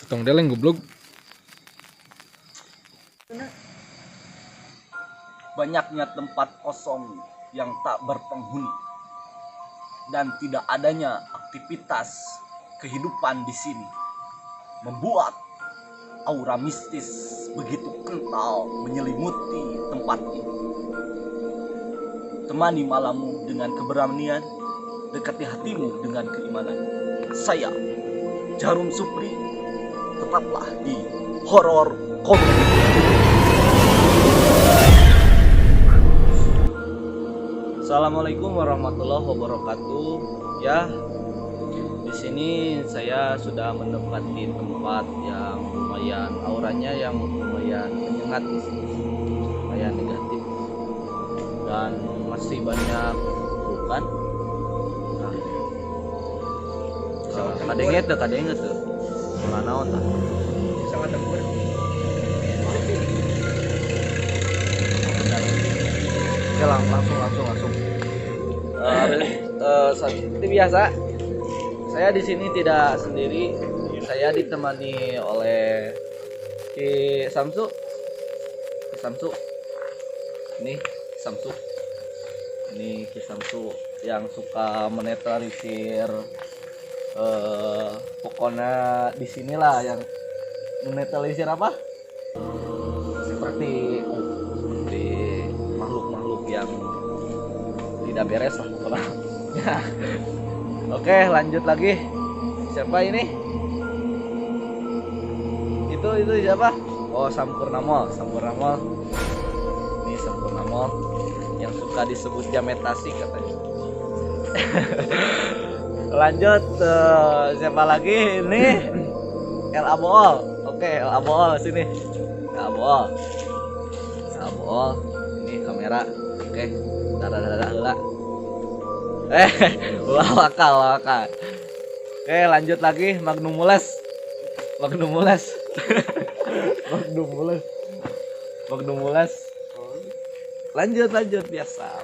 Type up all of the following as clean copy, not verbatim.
Tong deleng goblok. Banyaknya tempat kosong yang tak berpenghuni dan tidak adanya aktivitas kehidupan di sini membuat aura mistis begitu kental menyelimuti tempat ini. Temani malammu dengan keberanian, dekati hatimu dengan keimanan. Saya, Jarum Supri, tetaplah di Horor Komedi. Assalamualaikum warahmatullahi wabarakatuh. Ya, di sini saya sudah menempati tempat yang lumayan auranya yang lumayan menyengat di sini, lumayan negatif dan masih banyak bukan. Nah, kadenge tuh. Ulah naon tah? Sangat tempur. Oke, langsung. Seperti biasa, saya di sini tidak sendiri. Saya ditemani oleh Ki Samsu. Ki Samsu. Ini Samsu. Ini Ki Samsu yang suka menetralisir, pokoknya di sinilah yang menetralisir apa? Seperti makhluk-makhluk yang tidak beres lah pokoknya. Oke, lanjut lagi. Siapa ini? Itu siapa? Oh, Sampurnamol. Ini Sampurnamol yang suka disebut jametasi katanya. Lanjut, siapa lagi? Ini El Abool. Oke, El Abool sini. El Abool. El Abool. Ini kamera. Oke, dadah heula. Ulah wakal. Oke, lanjut lagi Magnumules. Magnumules. Lanjut biasa.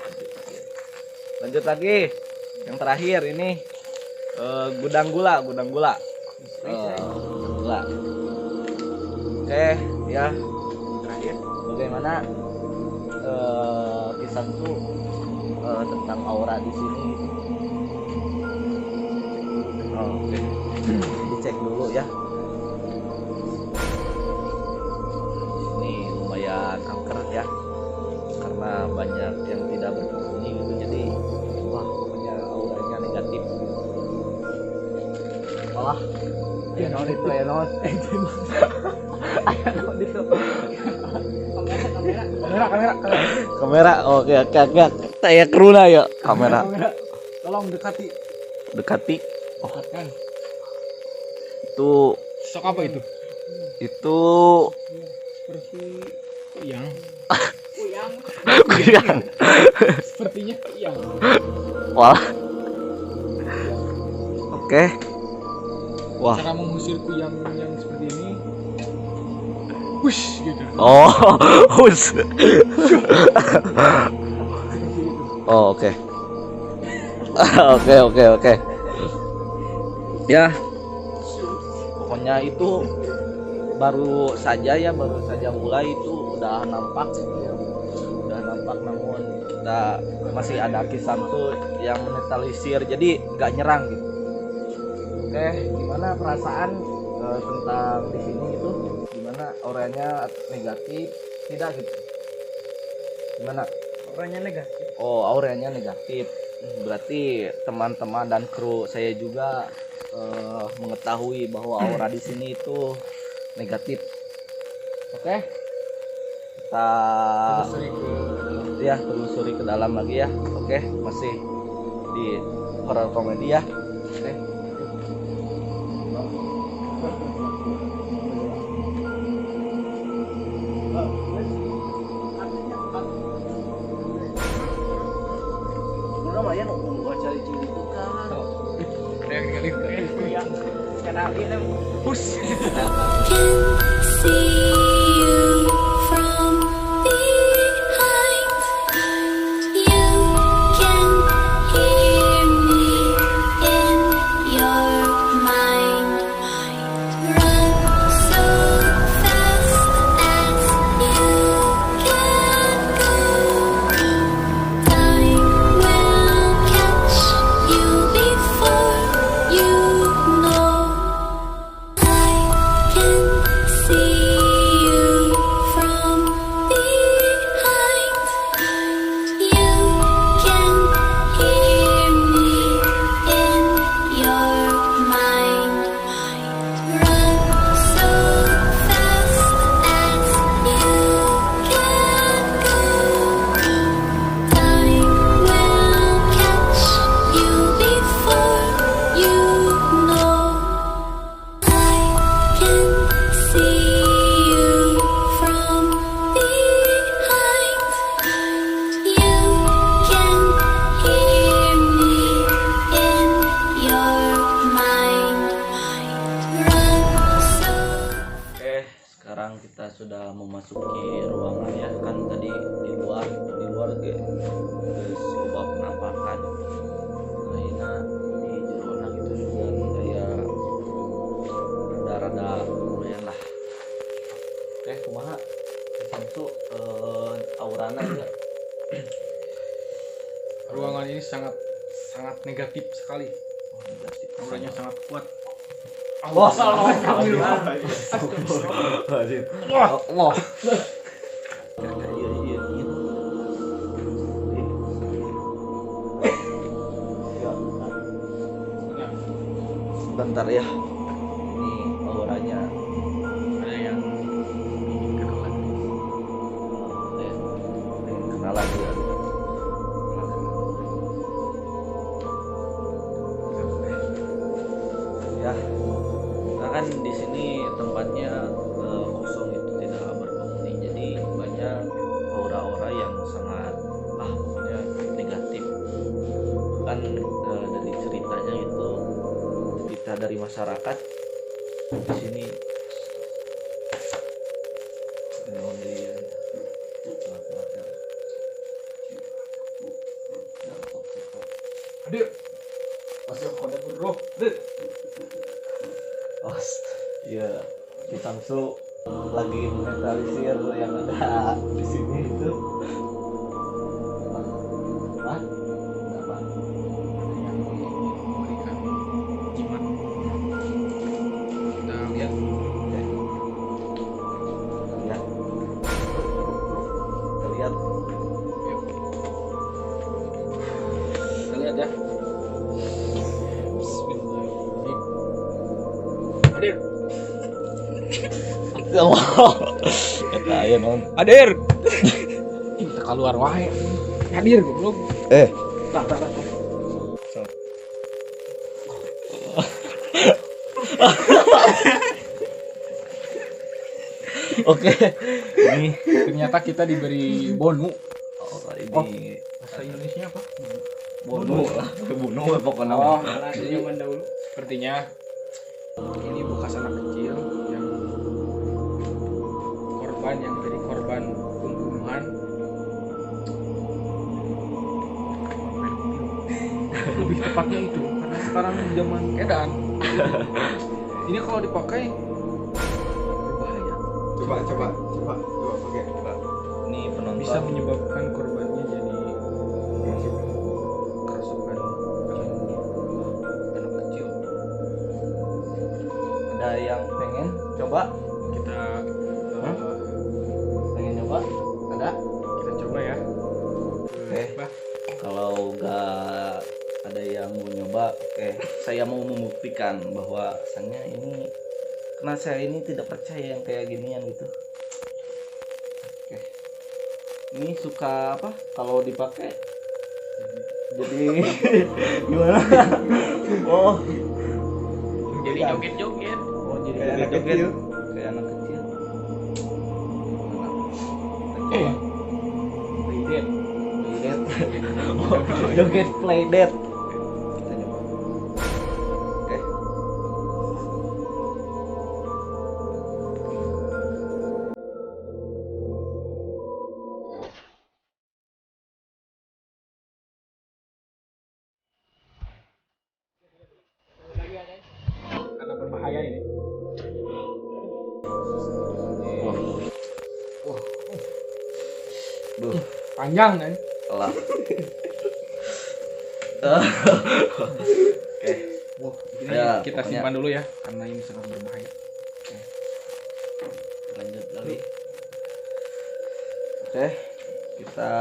Lanjut lagi. Yang terakhir ini gudang gula. Gudang gula. Oke, ya. Terakhir bagaimana kisah tuh tentang aura di sini? Oh, oke. Dicek dulu ya. Ini lumayan angker ya, karena banyak yang tidak berpenghuni gitu, jadi wah pokoknya auranya negatif. Alah, ayo naon itu, ayo naon. Ayo naon itu. Kamera. Oke. Saya kru lah ya. Kamera. Tolong dekati. Dekati. Oh. Dekatkan. Itu sosok apa itu? Itu seperti kuyang. Kuyang. Sepertinya kuyang. Wah. Oke. Wah. Cara mengusir kuyang yang seperti ini. Hush gitu. Oh, hush. Oh, oke. Oke. Ya. Pokoknya itu baru saja mulai itu udah nampak gitu ya. Udah nampak, namun kita masih ada Ki Samsu yang menetralisir, jadi nggak nyerang gitu. Oke, gimana perasaan tentang di sini gitu? Gimana auranya negatif tidak gitu? Gimana? Auranya negatif. Oh, auranya negatif. Berarti teman-teman dan kru saya juga mengetahui bahwa aura di sini itu negatif. Oke. Kita telusuri ke dalam lagi ya. Oke, masih di horror komedi ya. Oke. Can see you from behind. You can hear me in your mind. Run. Kita sudah memasuki ruangan ya, kan tadi di luar geus loba penampakan. Ayeuna di jerona gitu sudah kayak rada-rada lumayan lah. Oke, kumaha? Samsu aurana ya. Ruangan ini sangat sangat negatif sekali. Oh, negatif. Auranya sangat kuat. Allah, Allah. Bentar ya. Ini auranya. Ada yang ingin kenalan. Ingin kenalan ya. Ya. Nah, kan di sini tempatnya kosong itu, tidak berpenghuni, jadi banyak aura-aura yang sangat pokoknya negatif. Kan dari ceritanya itu, cerita dari masyarakat di sini Hadir. Masih kode bro. Ya, Ki Samsu lagi mentalisir yang ada di sini itu. Hah? Kenapa? Yang memberikan jimat. Kita lihat. Oke. Kita lihat. Kita lihat. Yuk. Kita lihat ya. Bismillahirrahmanirrahim. Hadir. Allah. Kata aya non. Hadir. Ih, teu keluar wae. Hadir goblok. Tah tah tah. Oke. Ini Ternyata kita diberi bonu. oh, ini Bahasa Indonesia apa? bonu lah. Bonu pokoknya. Oh, jadi zaman dahulu. Sepertinya ini bekas anak kecil yang korban, yang jadi korban pembunuhan. Lebih tepatnya itu, karena sekarang zaman edan. Ini kalau dipakai berbahaya. Coba pakai. Ini penonton Bisa menyebabkan korbannya jadi kerasukan anak kecil. Ada yang pengen coba? Kita Pengen nyoba? Ada? Kita coba ya. Oke. Bah. Kalau nggak ada yang mau nyoba, oke. Saya mau membuktikan bahwa saya ini, karena saya ini tidak percaya yang kayak ginian gitu. Oke. Ini suka apa? Kalau dipakai jadi gimana? Oh, Jadi joget-joget. oh jadi Kayak anak joget-joget. kecil. Kayak anak kecil. Kita coba. Play dead. Play dead. Oh, joget play dead. Kita coba. Oke. Karena berbahaya ini. Wah. Wah. Duh, Panjang kan? telah. Oke. Wah, ini Ya, kita pokoknya- simpan dulu ya karena ini sangat berbahaya. Lanjut lagi. Oke, kita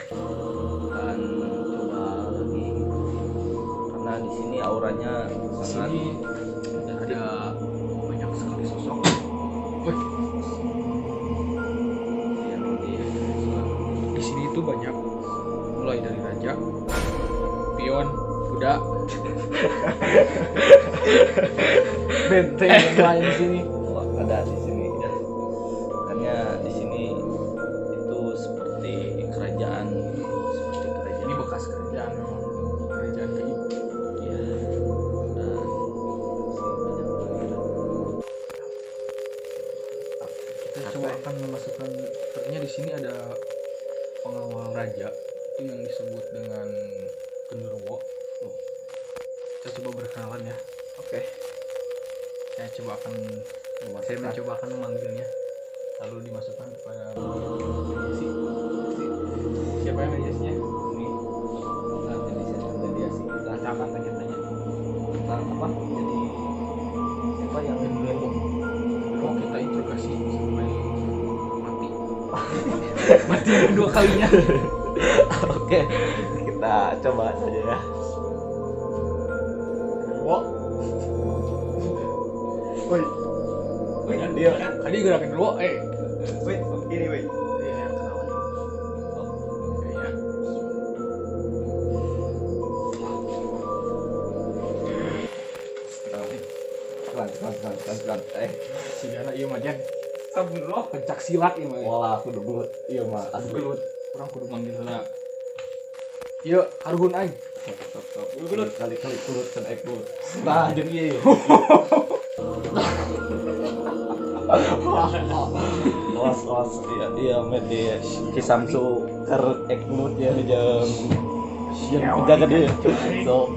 akan coba lagi karena di sini auranya Di sangat sini ada banyak sekali sosok. Wih, ya, nanti di sini itu banyak, mulai dari raja, pion, kuda, benteng yang lain di sini. Wah, ada di sini ya. Makanya di sini itu seperti kerajaan, seperti kerajaan. Ini bekas kerajaan memang, kerajaan gaib. Ya. Dan masih banyak lagi. Kita coba akan memasukkan, sepertinya di sini ada pengawal raja itu yang disebut dengan genderuwo. Oh. Kita coba berkenalan ya. Oke. Saya coba akan saya mencoba akan memanggilnya, lalu dimasukkan kepada mediasi. Siapa yang mediasinya? Ini mediasi kita. Kita akan tanya-tanya tentang apa? Jadi siapa yang genderuwo? Genderuwo kita interogasi sampai mati. Mati yang kedua kalinya. Oke, kita coba saja ya. Genderuwo. Woi. Woi, dia tadi gerakin dulu, eh. Woi, ini woi. Iya, kenalan. Iya. Pelan. Si Gana ieu mah Jan. Astagfirullah, pencak silat ieu mah. Walah, aku gelut. Ieu mah asli. Gelut. Urang kudu manggil heula. Ieu karuhun aing. Sok. Gelut kali-kali gelut can ek gelut. Nah, jeung ieu. Los iya media Ki Samsu keur ek gelut ya jeung jaga dia. So.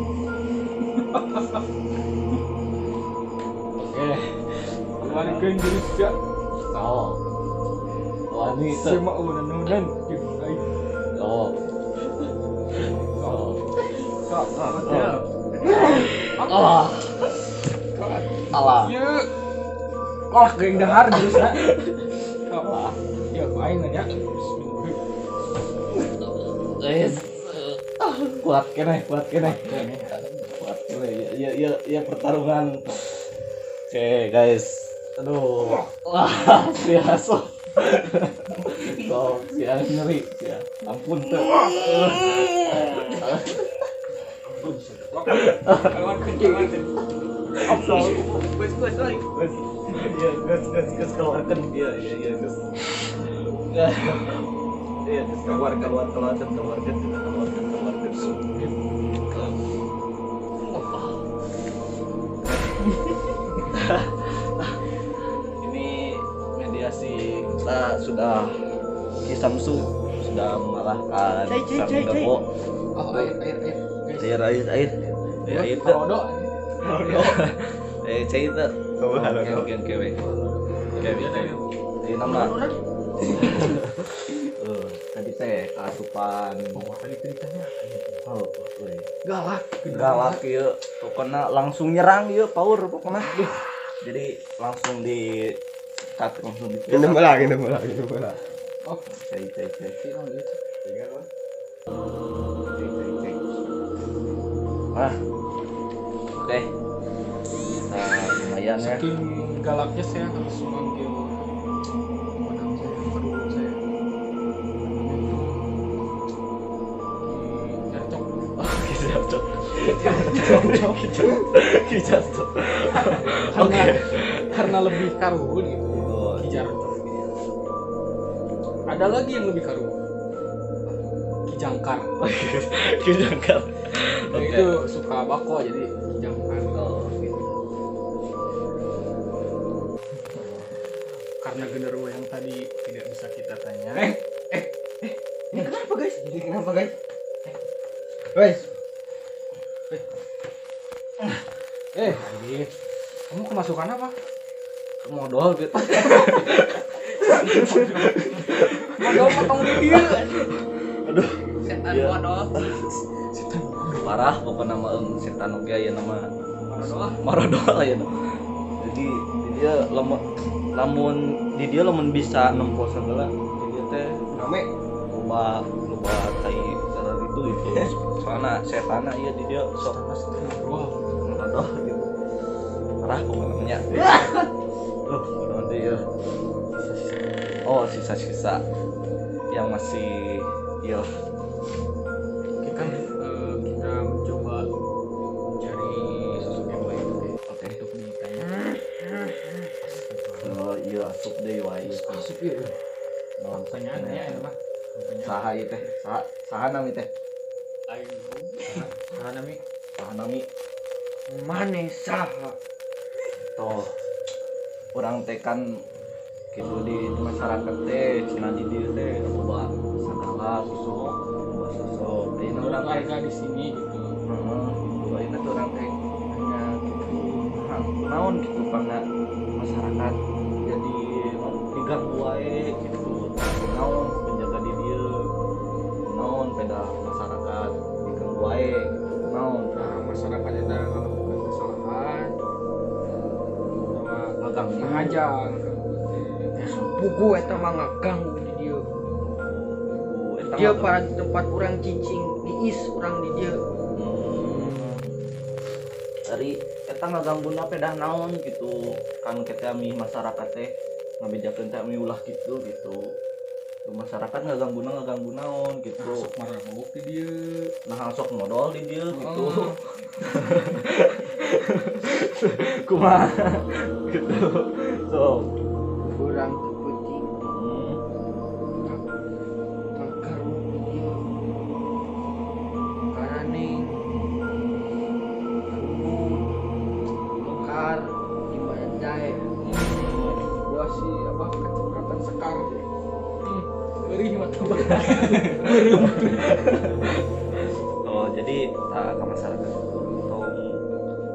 Oke. Keluarkeun jurus ya. Oh. Wani teu. Siapa unan-unan jeung aing. Oh. Sok. Alah. Alah. Ieu. Wah, geng dahar jurusna. Sok. Ya, ku aing nya. Bismillah. Kuat keneh. Ya pertarungan. Oke, guys. Aduh. Wah, sia sok. Sok, sia nyeri, sia. Ampun teu. Ampun. Keluar kencing. Wes. Ya, gas keluarkan. Iya, gas. Iya, gas keluarkan. Ini mediasi kita sudah Ki Samsu sudah mengalahkan Sang Genderuwo. Oh, air. Air. Air. Rodo. Cai teu. Oke. Oke. Ini nama. Tadi teh asupan. Oh, tadi ceritanya. Oh, euy. Galak ieu. Pokona langsung nyerang ieu power pokona. Duh. Jadi langsung di cut, langsung di. Ini bola. Oh, cai. Cai. Ah. Oke. Nah, lumayan ya. Saking galaknya saya harus memanggil komandan saya, karuhun saya. Namanya itu Ki Jarcok. Oh, Ki Jarcok. Oke. Karena lebih karuhun gitu. Oh, Ki Jarcok. Ada lagi yang lebih karuhun. Ki Jangkar. Ki Jangkar. Nah, Oke. itu suka bako jadi Ki Jangkar. Oh, oke. Karena genderuwo yang tadi tidak bisa kita tanya. Ini kenapa guys? Guys. Adi, kamu kemasukan apa? Modal gitu. Modal potong di dia. Aduh. Setan Iya. modal. Parah pokoknya nama setan oge aya nama Marodol. Marodol aya nama. Jadi di dia lamun di dia lamun bisa nempo segala di dia teh Rame. loba tai cara itu gitu. Soalna setana ieu di dia sok Marodol gitu. Parah pokoknya nya. Duh, kunaon deui ieu. Oh, sisa-sisa yang masih iya. Oke kan kita mencoba mencari sosok yang lain Oke. untuk ditanya. Oh, iya asup deui wae. Asup ieu. Naon Pertanyaan ya eta mah. Pertanyaan. Saha ieu teh? Saha saha nami teh? Aing. Saha nami? Saha nami? Mane saha? Toh. Urang teh kan Gitu di masyarakat teh cenah di dieu teh loba sagala sosok, loba sosok. Ayeuna urang teh warga di sini gitu. Heeh, gitu. Ayeuna teh urang teh hanya gitu naon gitu pangna masyarakat jadi diganggu wae gitu. Naon penjaga di dieu. Naon peda masyarakat diganggu wae gitu. Naon Nah, masyarakat eta ngalakukan kesalahan bahwa ngaganggu. Ngaja ngaganggu teh. Pugu eta mah ngaganggu di dieu. Eta Dia mah- para tempat urang cicing niis urang di dieu. Ari eta ngagangguna pedah naon gitu kan kita mi masyarakat teh ngabejakeun teh mi ulah gitu gitu. Tuh masyarakat ngagangguna ngaganggu naon gitu. Nah, sok marabok di dieu. Nah sok modal di dieu gitu. Oh. Kumaha gitu. So. Urang teu peuting ngagaruk di dieu. Karaneng lumut mekar di mana dae. Gua sih apa kecipratan sekar. Perih mata Oh, jadi ke masyarakat tong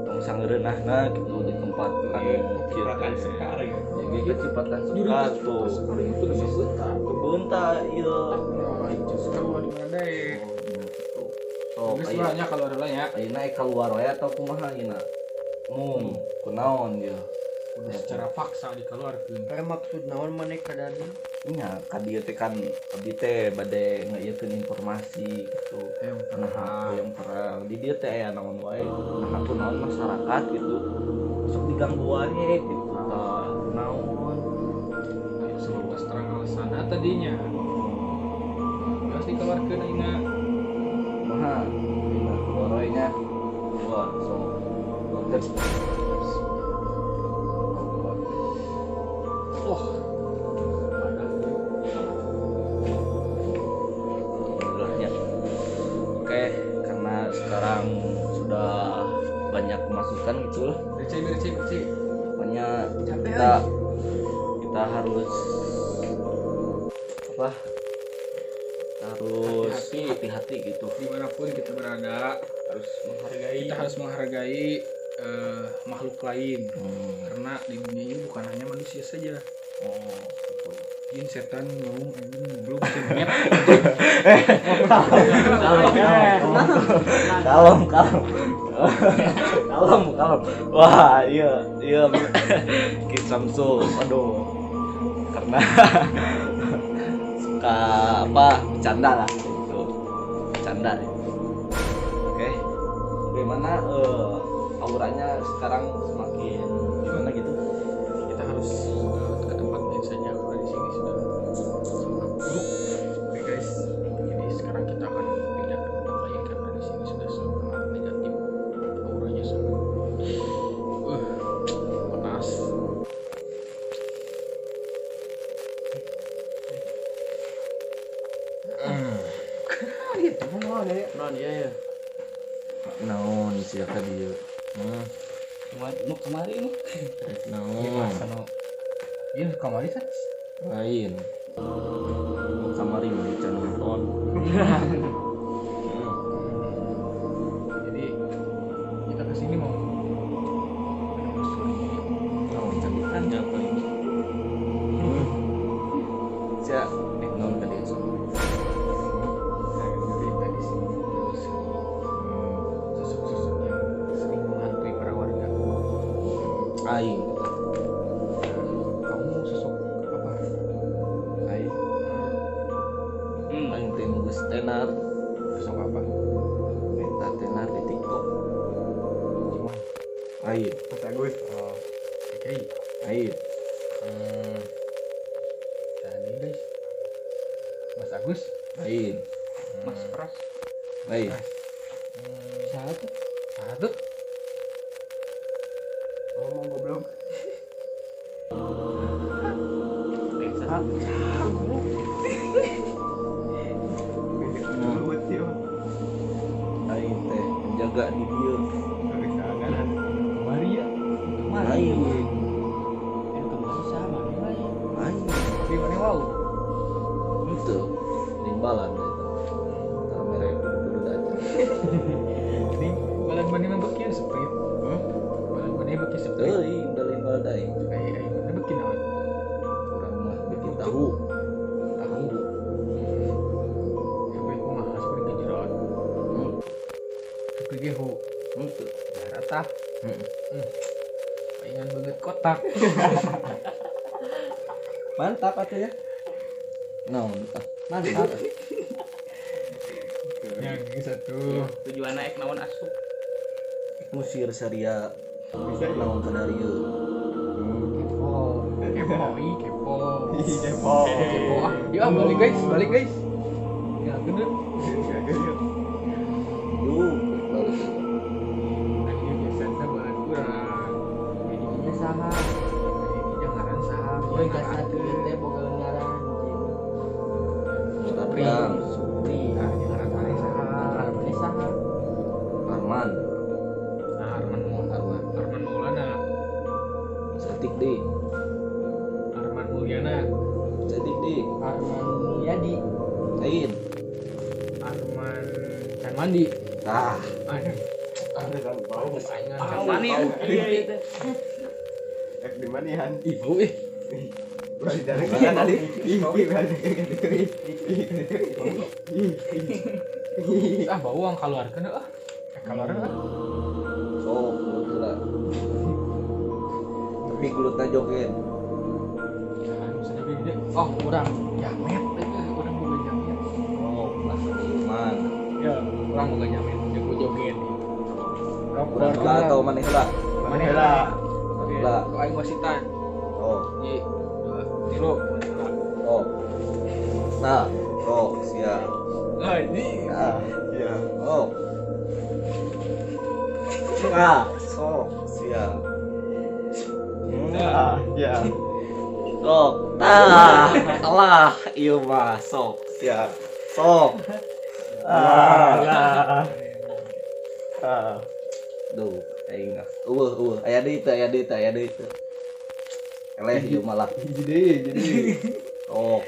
tong sangeureunahna gitu di tempat anu kieu Kecipratan teh. sekar ya. Jadi kecipratan sekar tuh. Sekar itu udah sebentar. Beunta ieu. Nah, itu sekar ulah di mana dae. Oh, gitu. So, Geus aya lah nya kalau ada nya. ayeuna keluar wae atau kumaha ayeuna? Mung, kunaon ieu? Udah secara paksa dikeluarkeun. Kayak maksud naon maneh ka dieu? Nya ka dieu teh kan abdi teh bade ngeuyekeun informasi gitu. Hayang Nah, terang. yang terang di dieu teh aya naon wae. Nah, kunaon masyarakat gitu. Sok diganggu wae gitu tah. Kunaon? Ayo sebatas terang alasanna tadinya. Geus dikeluarkeun ayeuna. Kumaha? Ayeuna keluar wae nya. Keluar so. Keluarkeun. Keluar. Wah. Ada. Alhamdulillahnya. Oke, karena sekarang sudah banyak masukan gitu lah. Berce berce berce. Pokoknya Capek kita kita harus apa? Kita harus Hati-hati. hati-hati gitu. Dimanapun kita berada, Harus menghargai. kita harus menghargai makhluk lain. Karena di dunia ini bukan hanya manusia saja. Oh, gitu. Jin, setan, maung, anjing, goblok, cengket. Kalem, kalem, kalem, kalem. Wah, iya, iya. Ki Samsu, aduh. Karena suka apa? Bercanda lah gitu. Bercanda. Oke. Bagaimana auranya sekarang semakin gimana gitu? Kita harus ke tempat lain saja karena di sini sudah sangat buruk. Oke guys, jadi sekarang kita akan pindah ke tempat lain karena di sini sudah sangat negatif. Auranya sangat panas. Non iya ya. Naon sih tadi ya? Nu kemarin. Rek naon? Iya, kamari kan? Lain. Nu kamari mah can nonton. Jadi kita kesini mau menelusuri. Naon can ditanya paling. Sia, naon tadi sok. Nah, jadi kita di sini menelusuri sosok-sosok yang sering menghantui para warga. Aing. Kamu sosok apa? Aing. Aing teh nu geus tenar, Sosok apa? minta tenar di TikTok. Gimana? Aing, Mas Agus. Oh, oke. aing. Tadi guys, Mas Agus, Aing. Mas Pras, Aing. Satu, satu. Ngomong goblok. Aing teh penjaga di dieu. Kemari ya. Aing. Kemarin sama Aing. Paingan banget kotak. Mantap atuh ya. Naon? Mantap. Ya geus atuh. Tujuanna ek naon asup. Musir saria. Naon ka darieu. Kepo. Kepo, ih kepo. Kepo. Kepo ah. Ya balik guys, balik guys. Ya gede. Yuk, balik. Nah, ieu biasanya bahan urang. Ini saha? Ini ngaran saha? Oi jasa teh teh boga ngaran anjing. Supri. Supri. Nah, ini ngaran maneh saha? Ngaran maneh saha? Arman. Nah, Arman Arman. Arman Maulana. Satik deui. Arman Mulyana. Satik deui. Arman Mulyadi. Lain. Arman can mandi. Tah. Aduh. Bau. Paingan Can can mandi. Iya iya teh. Ek di mana han? Ih, bau ih. Berarti dari mana tadi? Ih, berarti Ah, bau ang kaluarkeun ah. Kaluarkeun ah. Sok gelut heula. Tapi gelutna joget. Misalnya gede. Oh, urang jamet teh, urang boga jamet. Oh, lah iman. Ya, urang boga jamet, jago joget. Urang heula atau maneh heula? Maneh heula. Heula. Ku aing wasitan. Oh, Ye, dua, tilu, maneh heula. oh. Nah, sok siap. Ah, ini. Ah, Iya. oh. Ah, sok siap. Ah, iya. Sok. Tah, alah, ieu mah sok siap. Sok. Ah. Ah. Duh, aing ah. Eueuh, eueuh, aya deui teu, aya deui teu, aya deui teu. Eleh ieu malah. Jadi, jadi. Sok.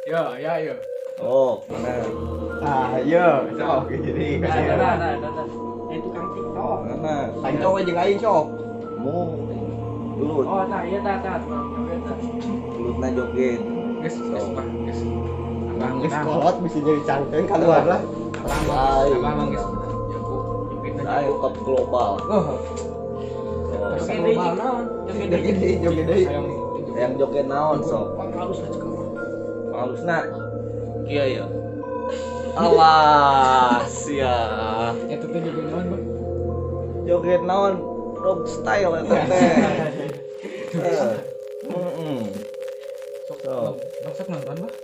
Ya, ya, ya. Sok, mana? Ah, iya. Sok, jadi. Nah, nah, nah, nah, nah. Eh tukang TikTok. Mana? Aing cowok jeung aing sok. Mu gelut, Oh, tah iya tah tah tukang joget tah. gelutna joget. Geus, geus, bah, geus. Abah Geus menang. kolot bisa jadi cangkeun keluar lah. Abah mah geus, abah mah geus jago jogetna Ayo jago. top global. Oh, Oh. Joget deui, global naon? Joget deui. Joget deui, joget deui. Hayang Yang joget naon sok? Panghalus lah cek abah. Panghalusna. Iya ya. Alah, sia. Eta teh joget naon, Bang? Joget naon? Dog style eta teh. Eh. Heeh. Sok, Sok. Bang, sok nonton, Bah.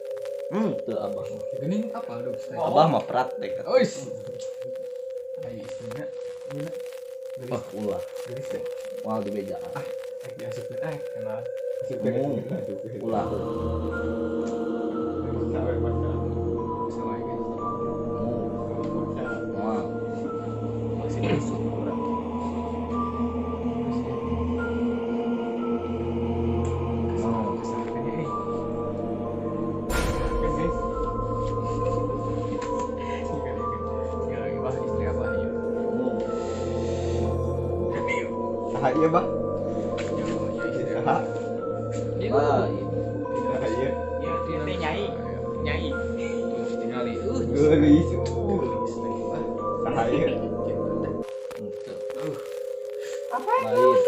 Teu abah mah. Geuning apa dog style? Abah mah praktek. Ois. Ai istrinya gimana? Gelis, Wah, ulah. gelis deh. Moal dibejaan. Eh diasupkeun eh kenal. Ulah. Sampai masa. Bisa wae guys. Moal. Masih Masuk urang. Geus ya. Kesal, kesal kan ya, eh. Kesal kan, guys. Ya, ya, bah, istri abah ya. Mu. Saha ieu, Bah? Ya, ya, istri Saha? abah. Iya. Lain. Saha ieu? Iya, teh nyai. Nyai. Tuh, tinggali. Geulis. Geulis teh, bah. Saha ieu? Henteu. Apa Lain.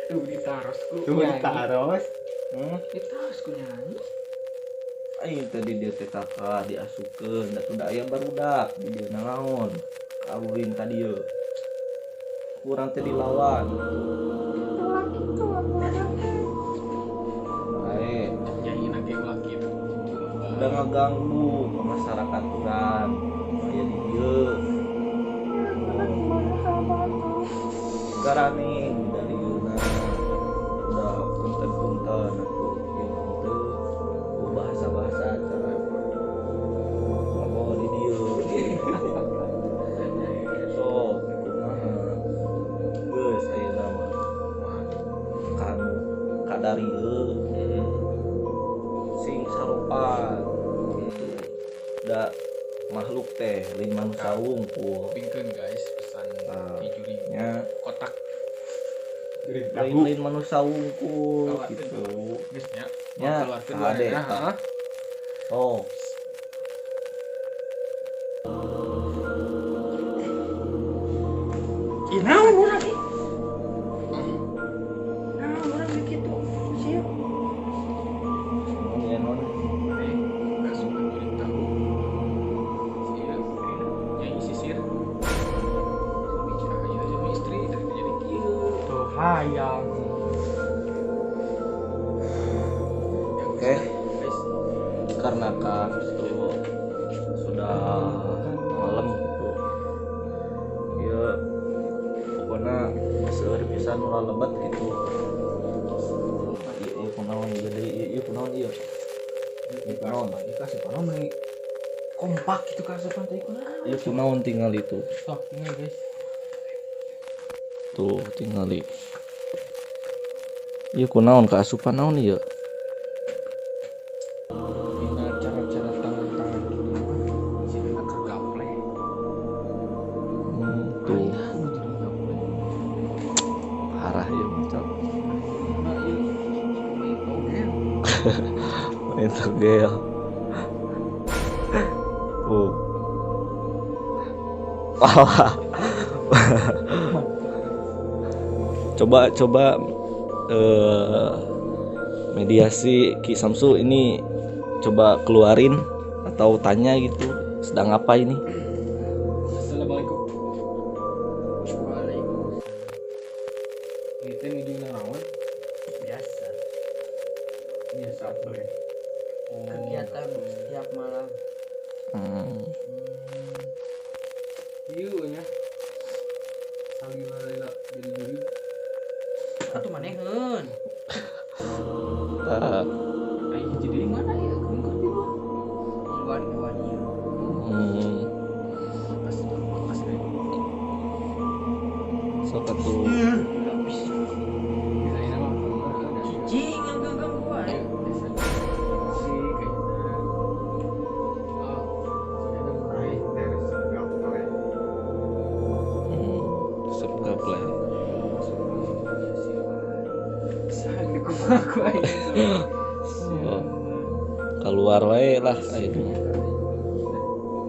Tuh ditaros ku Tuh nyanyi. ditaros. Hmm? Ditaros ku nyanyi. Aing tadi dia teh kakak diasukeun da tuh da aya barudak di dieu naon. Kawin ka dieu. Kurang teh dilawan. Bae, Nyanyi nage ulah kitu. udah ngeganggu ke masyarakat urang. Aya di dieu. Sekarang nih dari Yuna udah punten-punten aku ieu henteu bahasa-bahasa acara apa di dieu. Sok kumaha geus ayeuna mah kanu kadarieu sing saropan gitu da makhluk teh lain manusia wungkul Pingkeun guys pesan Ah. di juri nya kotak lain lain manusia wungkul gitu geus nya. Nya, keluarkeun kade, nah, tah. Oh Naon urang ih? Naon urang kitu? Sieu. Ya non. Maneh kasupan jurig tahu. Sia nyai sisir. Bicara aja sama istri tadi teh jadi kieu. Tuh hayang. Ya, Oke. guys. Karena kan itu sudah malam gitu ya, pokoknya seueur pisan ulah lebat gitu. Iya, iya kunaon ieu deui, iya iya kunaon ieu, ieu kunaon. Ieu kasupan mah meni kompak gitu kasupan teh kunaon. Ieu kunaon tinggal itu. Sok tinggal guys. Tuh tinggali ieu kunaon kaasupan naon ieu. Dina cara-cara tangan-tangan gitu mah sigana keur gaple. Tuh. Aya nu jadi gaple. Parah ieu macam. Nah, ieu main togel. Main togel. Tuh. Wah. Coba coba eh, mediasi Ki Samsu ini coba keluarin atau tanya gitu sedang apa ini. Assalamualaikum. Waalaikumsalam. Ieu teh nuju nanaon? Biasa. Biasa apa ya? Oh. Kegiatan setiap malam. Ieu nya. Salila-lila jadi jurig. Atuh maneheun. Tah. Ai hiji deui mana ieu? Keun di luar. Di luar di luar. Pas pas deui. Sok atuh. Enggak bisa. Bisa ini mah ada. Cicing yang gangguan. Biasa. Si kayaknya. Oh, sudah mulai. Resep gaple. Aku aja. Oh. Keluar wae lah ayeuna.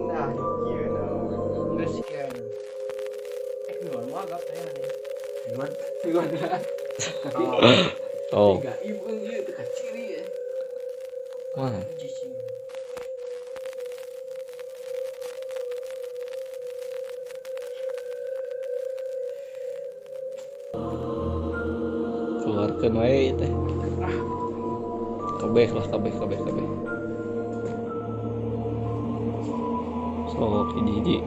Nah, kieu naon. Geus sekian. Eh, duluan mah agak teh aneh. Duluan. Oh. Gaib euy ieu teh kaciri ya. Wah. Cicing. Keluarkan wae teh. Kabeh lah, kabeh kabeh kabeh. Sok hiji-hiji.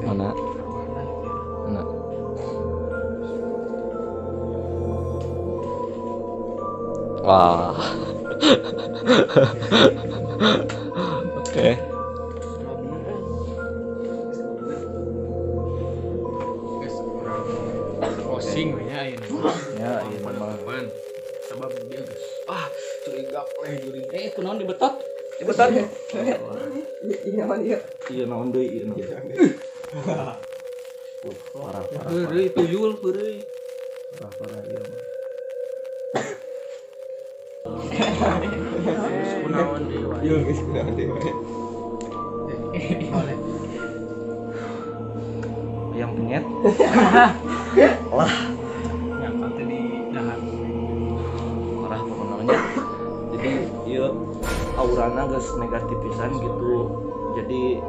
Mana? Mana? Wah. Oke. Guys, urang closing we nya ayeuna. Ya, ieu mah. Teman. Sebab dia geus ah curiga leh jurig. Eh, kunaon dibetot? Cepetan. Iya naon ieu. Iya naon deui ieu naon. Parah parah. Heureuy tuyul heureuy. Parah parah ieu mah. Kunaon deui wae. Ieu geus kunaon deui wae. Oleh. Ayam penyet. Yang teh di dahar. Parah pokoknya. Jadi ieu aurana geus negatif pisan gitu. Jadi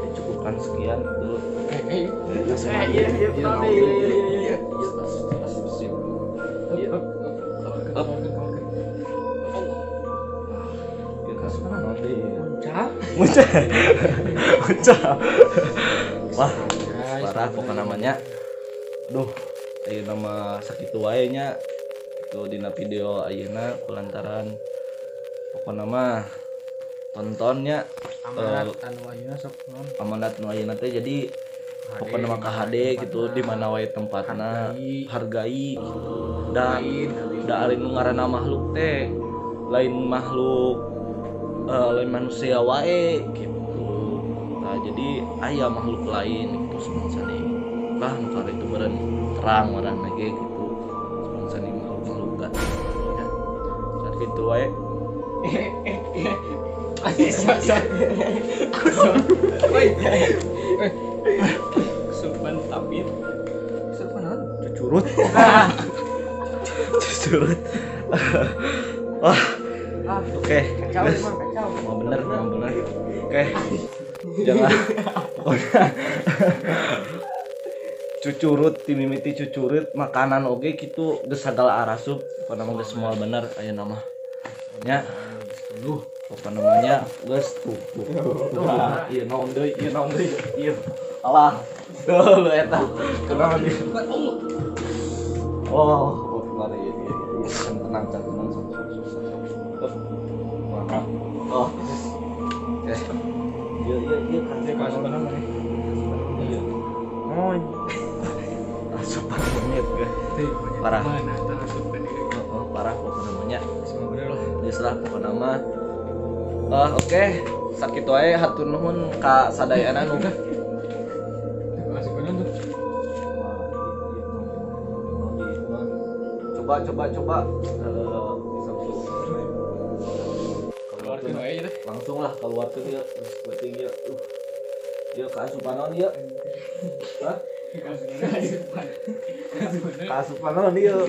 dicukupkan sekian gitu. Eh, Iya iya, iya iya iya. Iya. Up. Ieu kasupan naon deui ieu? Muncak. Muncak. Muncak. Wah, parah pokoknya namanya. Duh, ayeuna mah sakitu wae nya. Itu dina video ayeuna kulantaran pokokna mah tontonnya Amanat anu ayeuna sok naon? Amanat nu ayeuna teh jadi pokokna mah ka HD gitu di mana wae tempatna Hargai. hargai gitu. Da da ari nu ngaranna makhluk teh lain makhluk lain manusia wae gitu. Nah, jadi aya makhluk lain gitu sebangsane lah nu kare itu meureun terang warna ge gitu sebangsane makhluk-makhluk gaib ya. Saat gitu wae. Kesurupan tapir. Kesurupan naon? Cucurut. Cucurut. Wah. Oke. Kacau emang kacau. Mau bener. Oke. Jangan pokoknya cucurut timimiti cucurut makanan oge kitu geus sagala arasup pokona mah geus moal bener ayeuna mah nya pokona mah nya geus tuh ieu naon deui ieu alah tuh lu eta kunaon ieu oh kemana ieu tenang oh iya Kasupan naon maneh? Iya. Moin. Asupan monyet ge. Parah. Mana tah asupan ieu. Oh, parah pokoknya namanya. Semua bener lah. Geus lah pokokna mah. Oke, sakitu wae hatur nuhun ka sadayana nu. Asupan naon tuh? Coba coba Keluarkeun wae teh. Langsung lah keluarkeun ieu geus penting ieu. Ieu kaasupan naon ieu? Hah? Kaasupan naon ieu?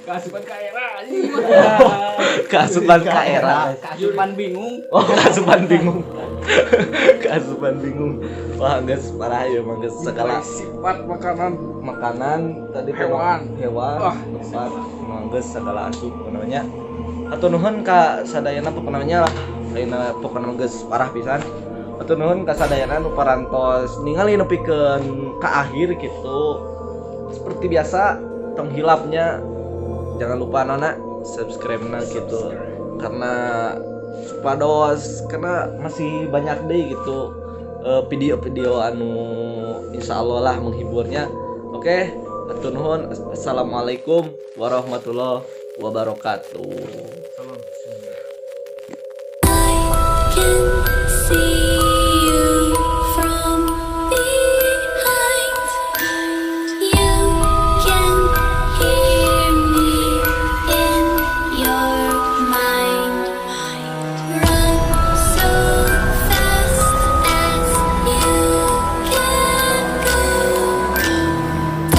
Keasupan ka era anjing. Kaasupan ka era. Keasupan bingung. Oh, kaasupan bingung. Kaasupan bingung. Wah, geus parah ieu mah geus segala Sifat makanan makanan tadi Hewan. Hewan, tempat, mah geus segala asup namanya. Hatur nuhun ka sadayana pokona nya lah. Lainna pokona geus parah pisan. Hatur nuhun ka sadayana nu parantos ningali nepikeun ka akhir gitu. Seperti biasa tong hilapnya jangan lupa nona subscribe-na gitu. Karena supados karena masih banyak deh gitu video-video anu insyaallah lah menghiburnya. Oke, hatur nuhun. Assalamualaikum warahmatullahi wabarakatuh.